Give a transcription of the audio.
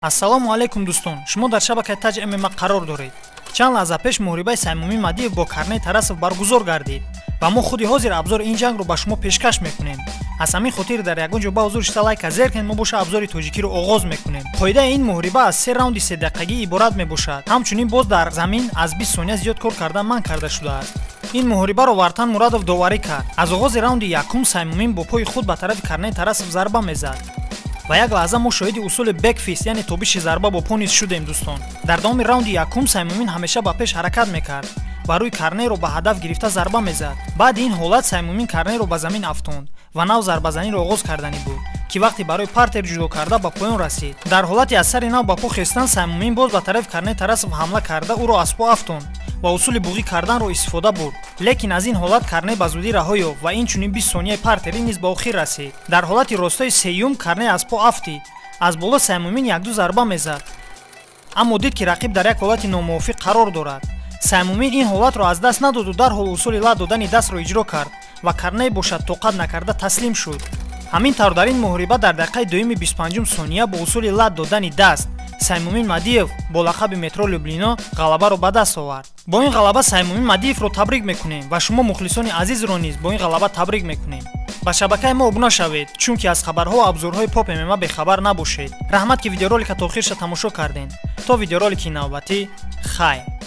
Ассалому алайкум, дӯстон! Шумо дар шабакаи Таҷ ММА қарор доред. Чанд лаҳза пеш муҳорибаи Саймумин Мадиев бо Карней Тарасов баргузор гардид ва мо худи ҳозир абзори ин ҷангро ба шумо пешкаш мекунем. Аз ҳамин хотир дар ягон ҷо ба ҳузур шита лайка зер кунед, мо боша абзори тоҷикиро оғоз мекунем. Қоидаи ин муҳориба аз се раунди седақиқагӣ иборат мебошад. Ҳамчунин боз дар замин аз 20 сония зиёд кор кардан манъ карда шудааст. Ин муҳорибаро Вартан Мурадов доварӣ кард. Аз оғози раунди якум Саймумин бо пои худ ба тарафи Карней Тарасов зарба мезад ва як лаҳза мо шоҳиди усули бэкфист, яъне тобиши зарба бо по низ шудем. Дӯстон, дар давоми раунди якум Саймумин ҳамеша ба пеш ҳаракат мекард ва рӯи Карнейро ба ҳадаф гирифта зарба мезад. Баъди ин ҳолат Саймумин Карнейро ба замин афтонд ва нав зарбазаниро оғоз карданӣ буд, ки вақте барои партер ҷудо карда ба поён расид. Дар ҳолати аз сари нав ба по хестан Саймумин боз ба тарафи Карней Тарасов ҳамла карда, ӯро аз по афтонд ва усули буғӣ карданро истифода бурд. Лекин аз ин ҳолат Карней ба зудӣ раҳо ёфт ва инчунин 20 сонияи партерӣ низ ба охир расид. Дар ҳолати ростои сеюм Карней аз по афтид. Аз боло Саймумин якду зарба мезад, аммо дид, ки рақиб дар як ҳолати номувофиқ қарор дорад. Саймумин ин ҳолатро аз даст надоду дарҳол усули лат додани дастро иҷро кард ва Карней бошад, тоқат накарда таслим шуд. Ҳамин тавр, дар ин муҳориба дар дақиқаи дуюми 25-ум сония бо усули лат додани даст Саймумин Мадиев бо лақаби Метро Люблино ғалабаро ба даст овард. Бо ин ғалаба Саймумин Мадиевро табрик мекунем ва шумо мухлисони азизро низ бо ин ғалаба табрик мекунем. Ба шабакаи мо обуна шавед, чунки аз хабарҳо ва абзорҳои поп ММА бехабар набошед. Раҳмат, ки видеоролика то охирша тамошо кардем. То видеоролики навбатӣ, хайр.